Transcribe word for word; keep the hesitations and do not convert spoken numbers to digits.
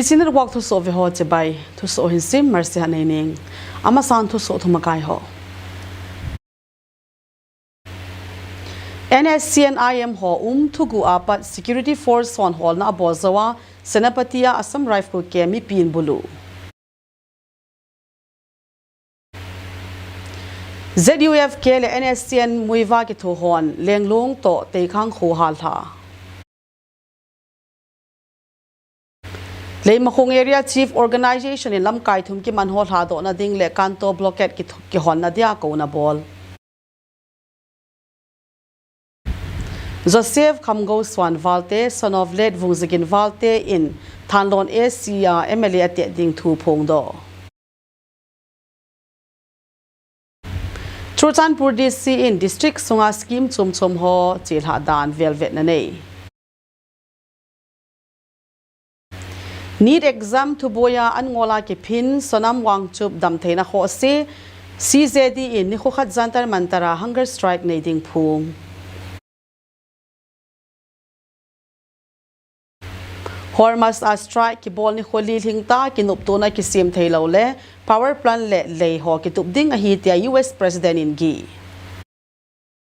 Chin Network thusoh ve ho chibai, thusoh hin sim Mercy Haneining. Amasan thusoh thumakai ho. N S C N I M ho um thuguh apat security force hon holna abol jou a, Senapati a Assam Rifle Camp mipin bulu. Z U F K le N S C N Muivah kitho hon Lenglong toh Teikhang kho hallha. Leimakhong Area Chief Organization in lamkai thum kiman ho lhadohna ding le Kanto Blockade kitho-, kihonna dia kouna bol. Joseph Khamgousuan Valte, son of late Vungzagin Valte in Thanlon A C a M L A ateh ding thu phongdoh. Churachandpur D C in district sunga scheme chomchom ho chelhah dan velvetna nei. NEET exam thuboiya an ngola kiphin Sonam Wangchup damtheina khohse, C J D in nikho khat Jantar Mantar a hunger strike nei ding phung. Hormuz a strike kibol nikho li lhingta kinoptona kisem theilou le power plant le lei ho kitup ding ahi tia U S President in gih.